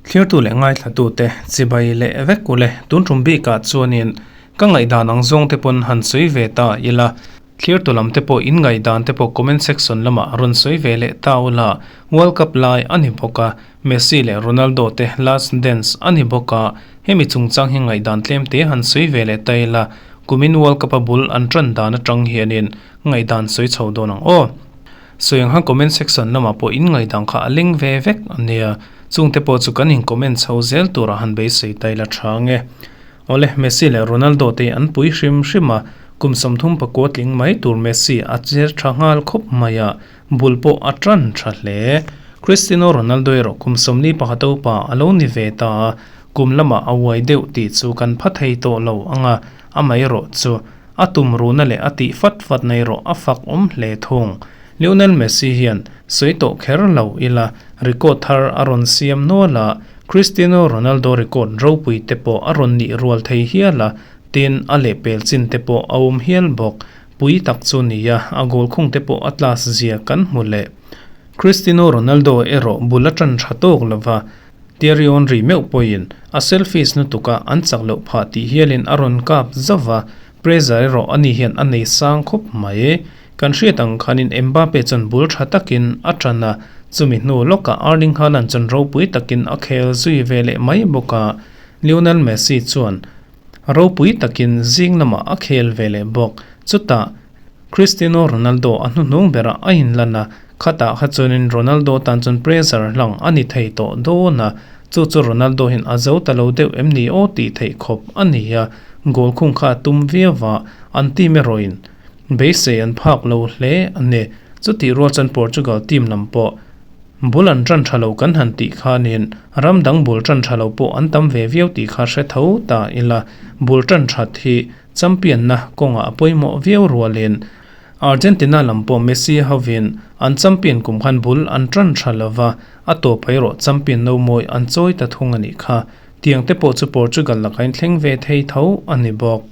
Thlirtu leh ngaithlatute chibai leh vek ule tun tum bikah chuanin ka ngaihdan ang zawng te pawn han sawi ve ta ila. Thlirtu lam te pawh in ngaihdan te pawh comment section lamah rawn sawi ve leh ta ula. World Cup lai a ni bawk a, Messi leh Ronaldo te last dance a ni bawk a, hemi chungchang hi ngaihdan tlem te han sawi ve leh ta ila. Kumin World Cup a bul an tan dan atang hianin ngaihdan sawi chho dawn ang aw. Sawi ang khan comment section lamah pawh in ngaihdan kha a leng ve vek a nia. Chungte pawh chu kan in comment chho zel turah han beisei ta ila tha nge. Awle, Messi leh Ronaldo te hi an pui hrim hrim a, kum 34 tling mai tur Messi a cher tha nghal khawp mai a, bul pawh a tan tha hle. Cristiano Ronaldo erawh kum 41 upa a lo ni ve ta a, kum lamah a uai deuh tih chu kan pha thei tawh lo ang a, amaherawh chu A tum ruhna leh a tih fat fat na erawh a fak awm hle thung. Lionel Messi hian sawi tawh kher lo ila record thar a rawn siam nual a, Cristiano Ronaldo record ropui te pawh a rawn nih rual thei hial a, tin a lehpel chin te pawh a awm hial bawk. Pui tak chu nia, a goal khung te pawh a class zia kan hmu leh. Cristiano Ronaldo erawh bul a tan tha tawk lova, Thierry Henry meuh pawhin a selfies lutuka an chak loh phah tih hialin a rawn kap zauh va, pressure erawh ani hian a nei sang khawp mai. Kan hriat ang khanin Mbappe chuan bul tha takin a tan a, chumi hnu lawkah Erling Haaland chuan ropui takin a khel zui ve leh mai bawk a, Lionel Messi chuan ropui takin zing lamah a khel ve leh bawk. Chutah Cristiano Ronaldo a hnuhnung berah a inlan a, khatah kha chuanin Ronaldo tan chuan pressure hlang a ni thei tawh dawn a, chu chu Ronaldo hian a zo ta lo deuh em ni aw tih theih khawp a ni a, goal khung kha a tum viau a, an team erawhin beisei an phak lo hle a ni. Chutih rual chuan Portugal team lam pawh bul an tan tha lo kan han tih khanin ram dang bul tan tha lo pawh an tam ve viau tih kha hre tho ta ila, bul tan that hi Champion-na kawngah a pawimawh viau rualin Argentina lam pawh Messi hovin an champion kum khan bul an tan tha lova, a tawp erawh champion no mawi an chawi ta thung a nih kha. Tiang te pawh chu Portugal laka in thleng ve thei tho a ni bawk.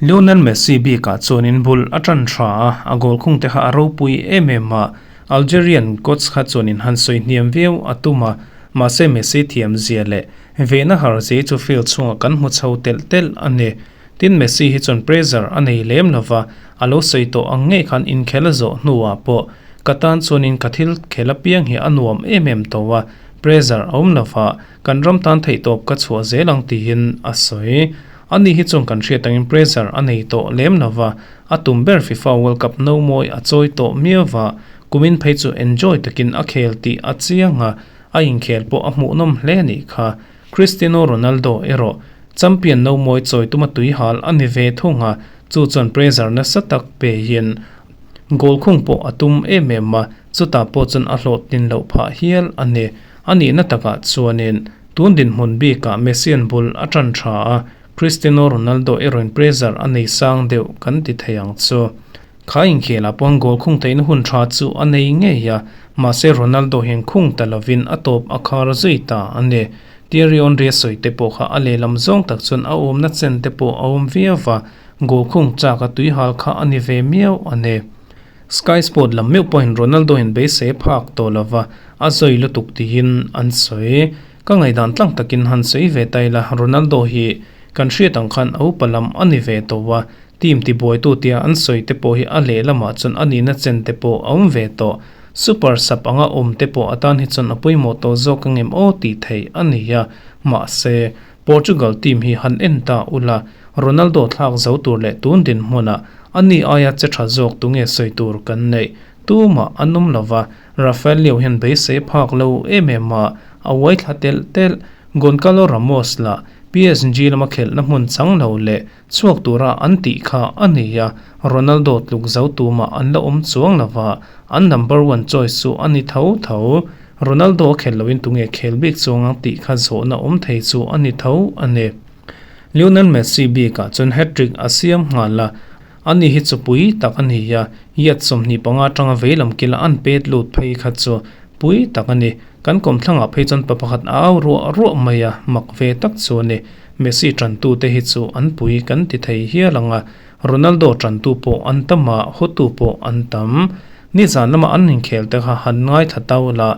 Lionel Messi bikah chuanin bul a tan tha a, a goal khung te kha a ropui em em a, Algerian coach kha chuanin han sawi hniam viau a tum a, mahse Messi thiam zia leh vehna har zia chu field chhungah kan hmu chho telh telh a ni. Tin Messi hi chuan pressure a nei lem lova, a lo sawi tawh ang ngei khan inkhel a zawh hnuah pawh ka tan chuanin ka thil khel apiang hi a nuam em em tawh a, pressure a awm lova, kan ram tan theihtawp ka chhuah zel ang tiin a sawi. Ani hi chuan kan hriat angin pressure a nei tawh lem lova, a tum ber FIFA World Cup no mawi a chawi tawh miau va, kumin phei chu enjoy takin a khel tih a chiang a, a inkhel pawh a hmuhnawm hle a nih kha. Cristiano Ronaldo erawh champion no mawi chawi tuma tui hal a ni ve thung a, chu chuan pressure nasa tak pe hian goal khung pawh a tum em em a, chutah pawh chuan a hlawhtlin loh phah hial a ni. A nihna takah chuanin tun dinhmun bikah Messi-a'n bul a tan tha a, Cristiano Ronaldo erawhin pressure a nei sang deuh kan ti thei ang chu. Kha inkhelah pawh goal khung theihna hun tha chu a nei ngei a, mahse Ronaldo hian khung ta lovin a tawp a khar zui ta a ni. Thierry Henry a sawi te pawh kha a lehlam zawng tak chuan a awmna chen te pawh a awm viau va, goal khung chak a tuihal kha a ni ve miau a ni. Sky Sport lam meuh pawhin Ronaldo hian beisei a phak tawh lova, a zawi lutuk tiin an sawi. Ka ngaihdan tlang takin han sawi ve ta ila, Ronaldo hi kan hriat ang khan a upa lam a ni ve tawh a, Team tibuaitu tia an sawi te pawh hi a lehlamah chuan a nihna chen te pawh a awm ve tawh. Super sub anga awm te pawh atan hi chuan a pawimawh tawh zawk angem aw tih theih a ni a. Mahse, Portugal team hi han en ta ula, Ronaldo thlak zo tur leh tun dinhmunah a ni aia che tha zawk tunge sawi tur kan neih? Tumah an awm lova, Rafael Leao hian beisei phak lo em em a, a uai thla telh telh. Goncalo Ramos lah PSG lama khelhna hmun chang lo leh Chhuak tura an tih kha a ni a, Ronaldo tluk zo tumah an la awm chuang lo va, an number one choice chu a ni tho tho. Ronaldo a khel loin tunge khel bik chuang ang tih kha zawhna awm thei chu a ni tho a ni. Lionel Messi bikah chuan hat-trick a siam nghal a, ani hi chu pui tak a ni a, yard 25 atanga veilam kila an pet lut phei kha chu pui tak a ni. Kan kawmthlangah phei chuan pa pakhat a au ruah ruah mai a, mak ve tak chu a ni. Messi ṭantute hi chu an pui kan ti thei hial ang a, Ronaldo ṭantu pawh an tam a, hawtu pawh an tam. Nizan lama an inkhel te kha han ngaithla tau la,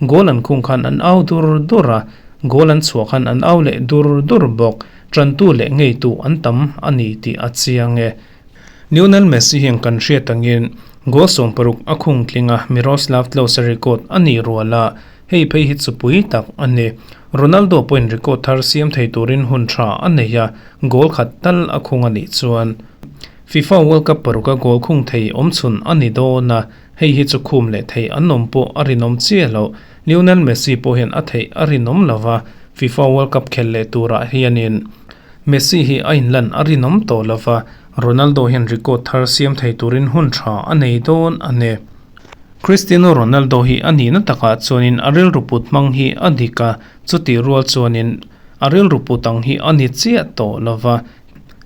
goal an khung khan an au dur dur a, Goal an chhuah khan an au leh dur dur bawk. Tantu leh ngeitu an tam a ni tih a chiang e. Lionel Messi hian kan hriat angin goal 60 a khung tling a, Miroslav Klose record a nih rual a, hei phei hi chu pui tak a ni. Ronaldo pawhin record thar siam thei turin hun tha a nei a, goal khat tal a khung a nih chuan FIFA World Cup paruka goal khung thei awmchhun a ni dawn a, hei hi chu khum leh thei an awm pawh a rinawm chiah loh. Lionel Messi pawh hian a theih a rinawm lo va, FIFA World Cup khelh leh turah hianin Messi hi a inlan a rinawm tawh lo va, Ronaldo hian record thar siam thei turin hun tha a nei dawn a ni. Cristiano Ronaldo hi a nihna takah chuanin a rilru put hmang hi a dik a, chutih rual chuanin a rilru put ang hi a ni chiah tawh lo va,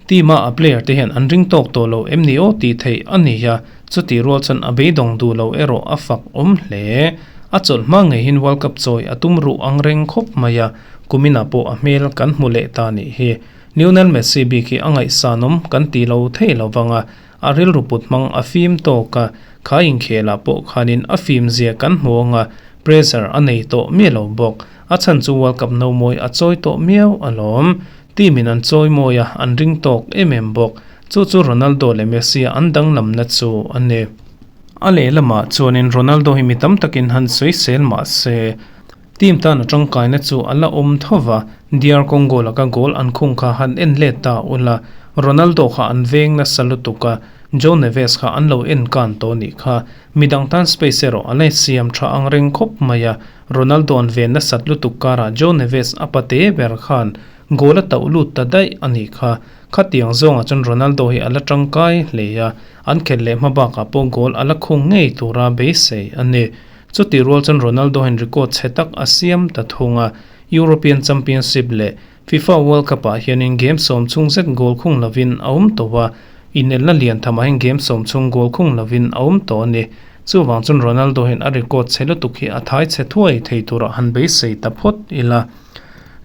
team a a player te hian an ring tawk tawh lo em ni aw tih theih a ni a, chutih rual chuan a beidawng duh lo erawh a fak awm hle. A chawlh hma ngeihin World Cup chawi a tum ruh ang reng khawp mai a, kuminah pawh a hmel kan hmu leh ta nih hi. Lionel Messi bik hi a ngaihsanawm kan ti lo thei lo vang a, a rilru put hmang a fim tawk a, kha inkhelah pawh khanin a fim zia kan hmu ang a, pressure a nei tawh miah lo bawk. A chhan chu World Cup no mawi a chawi tawh miau alawm. Team in an chawi mawi a, an ring tawk em em bawk. Chu chu Ronaldo leh Messi a an danglamna chu a ni. A lehlamah chuanin Ronaldo hi mi tam takin han sawisel mah se, team tan a tangkaina chu a la awm tho va, DR Congo laka goal an khung kha han en let ta ula, Ronaldo kha an veng nasa lutuk a, Joe Neves kha an lo en kan tawh nih kha. Midang tan space erawh a la siam tha ang reng khawp mai a, Ronaldo an ven nasat lutuk karah Joe Neves a pate ber khan goal a tauh lut ta daih a nih kha. Khatiang zawngah chuan Ronaldo hi a la tangkai hle a, an khelh leh hma bakah pawh goal a la khung ngei tura beisei a ni. Chutih rual chuan Ronaldo hian record chhe tak a siam ta thung a, European Championship leh FIFA World Cup-ah hianin game sawm chhung zet goal khung lovin a awm tawh a, inelna lian thamah hian game sawm chhung goal khung lovin a awm tawh a ni. Chuvang chuan Ronaldo hian a record chhe lutuk hi a thai chhe thuai thei turah han beisei ta phawt ila.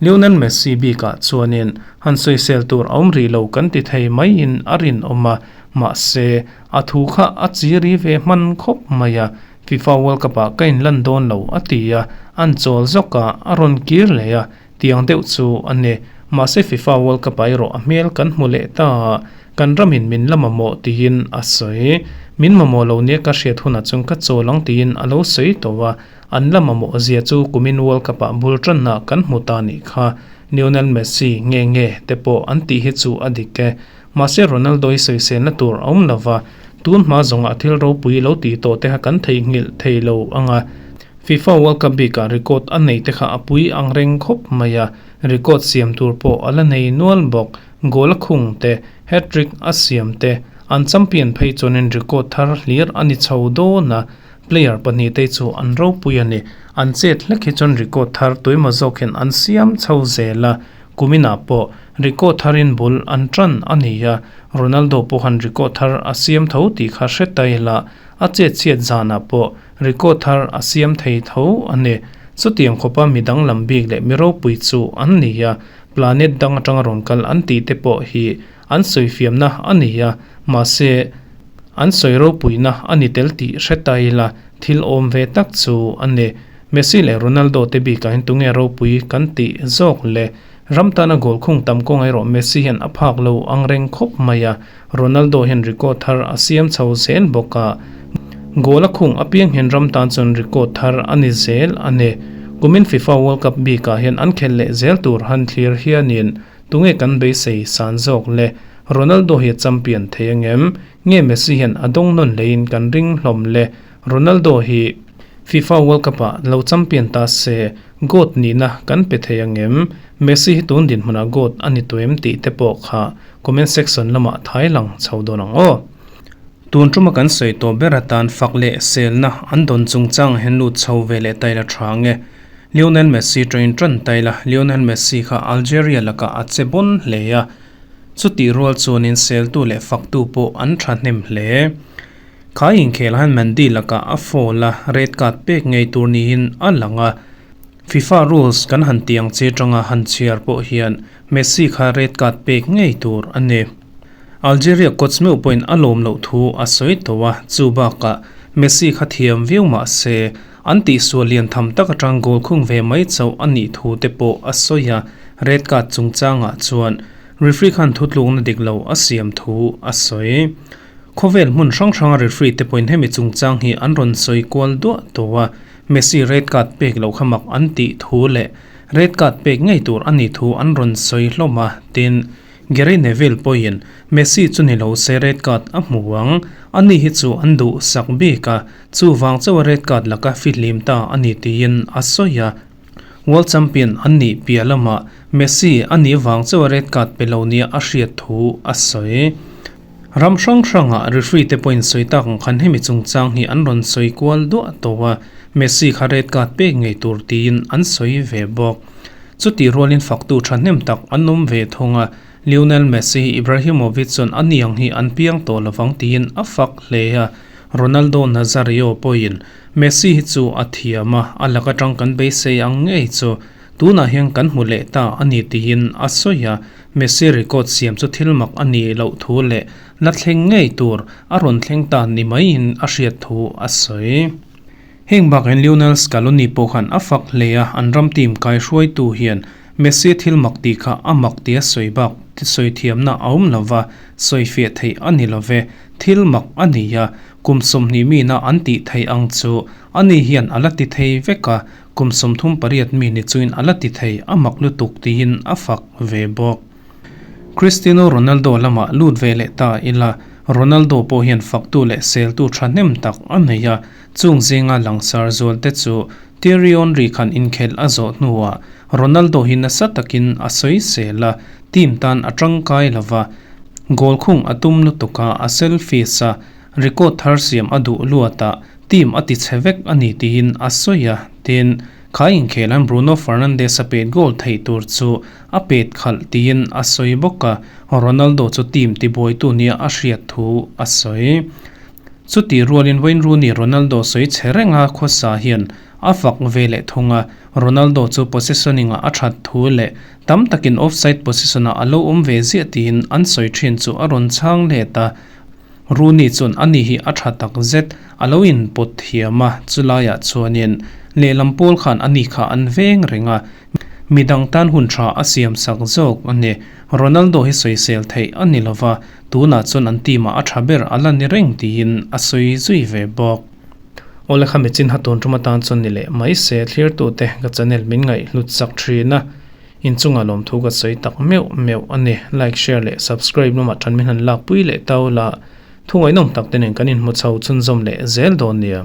Lionel Messi bikah chuanin han sawisel tur a awm rih lo kan ti thei maiin a rinawm a, mahse a thu kha a chiri ve hman khawp mai a, FIFA World Cup-ah ka inlan dawn lo a ti a, an chawl zawk a, a rawn kir leh a, tiang deuh chu a ni. Mahse FIFA World Cup-ah erawh a hmel kan hmu leh ta a, kan ramin min la mamawh tiin a sawi. Min mamawh lo nia ka hriat hunah chuan ka chawl ang tiin a lo sawi tawh a, an la mamawh zia chu kumin World Cup-ah bul tanna kan hmu ta nih kha. Lionel Messi nge nge te pawh an tih hi chu a dik e. Mahse Ronaldo hi sawiselna tur a awm lova, tun hma zawngah thil ropui lo tih tawh te kha kan theihnghilh thei lo ang a. FIFA World Cup bikah record a nei te kha a pui ang reng khawp mai a, record siam tur pawh a la nei nual bawk. Goal a khung te, hat-trick a siam te, an champion phei chuanin record thar hlir a ni chho dawn a, player pahnih te chu an ropui a ni. An chet hlek hi chuan record thar tuimaw zawk hian an siam chho zel a. Kuminah pawh record tharin bul an tan a ni a, Ronaldo pawh han record thar a siam tho tih kha hre ta ila, a chet chhiat zanah pawh record thar a siam thei tho a ni. Chutiang khawpa mi danglam bik leh mi ropui chu an ni a, planet dang atanga rawn kal an tih te pawh hi an sawifiamna a ni a, mahse an sawi ropuina a ni tel tih hre ta ila, thil awm ve tak chu a ni. Messi leh Ronaldo te bikah hian tunge ropui kan tih zawk le? Ram tana goal khung tam kawng erawh Messi hian a phak lo ang reng khawp mai a, Ronaldo hian record thar a siam chho zel bawk a, goal a khung apiang hian ram tan chuan record thar a ni zel a ni. Kumin FIFA World Cup bikah hian an khelh leh zel tur han thlir hianin tunge kan beisei san zawk le? Ronaldo hi a champion thei angem? Nge Messi hian a dawng nawn hleiin kan ring hlawm le? Ronaldo hi FIFA World Cup ah lo champion ta se GOAT nihna kan pe thei angem? Messi hi tun dinhmunah GOAT a ni tawh em tih te pawh kha comment section lamah thai lang chho dawn ang aw. Tun tuma kan sawi tawh ber atan fak leh selna an dawn chungchang hian lut chho ve leh ta ila tha nge. Lionel Messi train tan ta ila Lionel Messi kha Algeria lakah a che bawn hle a, chutih rual chuanin seltu leh faktu pawh an thahnem hle. Kha inkhel han Mendy lakah a foul a, red card pek ngei tur niin a lang a. FIFA rules kan han tih ang che tanga han chhiar pawh hian Messi kha red card pek ngei tur a ni. Algeria coach meuh pawhin a lawm loh thu a sawi tawh a, chu bakah Messi kha thiam viau mah se An tihsual lian tham tak atang goal khung ve mai chauh a nih thu te pawh a sawi a, red card chungchangah chuan referee khan thutlukna dik lo a siam thu a sawi. Khawvel hmun hrang hranga referee te pawhin hemi chungchang hi an rawn sawi kual duah tawh a, Messi red card pek loh kha mak an tih thu leh red card pek ngei tur a nih thu an rawn sawi hlawm a, tin, Gary Neville pawhin Messi chu ni lo se red card a hmu ang, ani hi chu an duh sak bik a, chuvang chauha red card laka fihlim ta a ni tiin a sawi a. World champion an nih piah lamah Messi a nih vang chauha red card pe lo nia a hriat thu a sawi. Ram hrang hrangah referee te pawhin sawi tak ang khan hemi chungchang hi an rawn sawi kual duah tawh a, Messi kha red card pek ngei tur tiin an sawi ve bawk. Chutih rualin faktu thahnem tak an awm ve thung a, Lionel Messi hi Ibrahimovic chuan a niang hi an piang tawh lovang tiin a fak hle a, Ronaldo Nazario pawhin Messi hi chu a thiam a, a lak atang kan beisei ang ngei chu tunah hian kan hmu leh ta a ni tiin a sawi a, Messi record siam chu thil mak a nih loh thu leh la thleng ngei tur a rawn thleng ta ni maiin a hriat thu a sawi. Heng bakah hian Lionel Scaloni pawh khan a fak hle a, an ram team kaihruaitu hian Messi thil mak tih kha a mak tia sawi bak sawi thiamna a awm lo va, sawi fiah theih a ni lo ve. Thil mak a ni a, kum 20 mina an tih theih ang chu ani hian a la ti thei vek a, kum 38 mi ni chuin a la ti thei, a mak lutuk tiin a fak ve bawk. Cristiano Ronaldo lamah lut ve leh ta ila, Ronaldo pawh hian faktu leh seltu thahnem tak a nei a, Chung zinga langsar zualte chu Thierry Henry khan inkhelh a zawh hnuah Ronaldo hi nasa takin a sawi sel a, team tan a tangkai lo va, goal khung a tum lutuk a, a selfies a, record thar siam a duh luat a, team a ti chhe vek a ni tiin a sawi a, tin, kha inkhelhan Bruno Fernandes a pet goal theih tur chu a pet khalh tiin a sawi bawk a, Ronaldo chu team tibuaitu nia a hriat thu a sawi. Chutih rualin Wayne Rooney Ronaldo sawi chhe renga khawsa hian a fak ve leh thung a, Ronaldo chu positioning-ah a that thu leh tam takin offside position-ah a lo awm ve ziah tiin an sawi thin chu a rawn chhang let a. Rooney chuan ani hi a tha tak zet, a lo inpawt thiam a, chulaiah chuanin lehlam pawl khan ani kha an veng reng a, midang tan hun tha a siam sak zawk a ni. Ronaldo hi sawisel theih a ni lova, Tunah chuan an team ah a tha ber a la ni reng tiin a sawi zui ve bawk. Awle kha michin ha tun tum atan chuan ni leh mai se thlirtute ka channel min ngaih hlut sak thin a, inchungah lawmthu ka sawi tak meuh meuh a ni. Like, share leh subscribe lamah tan min han lakpui leh tau la, thu ngaihnawm tak te nen kan inhmu chho chhunzawm leh zel dawn nia.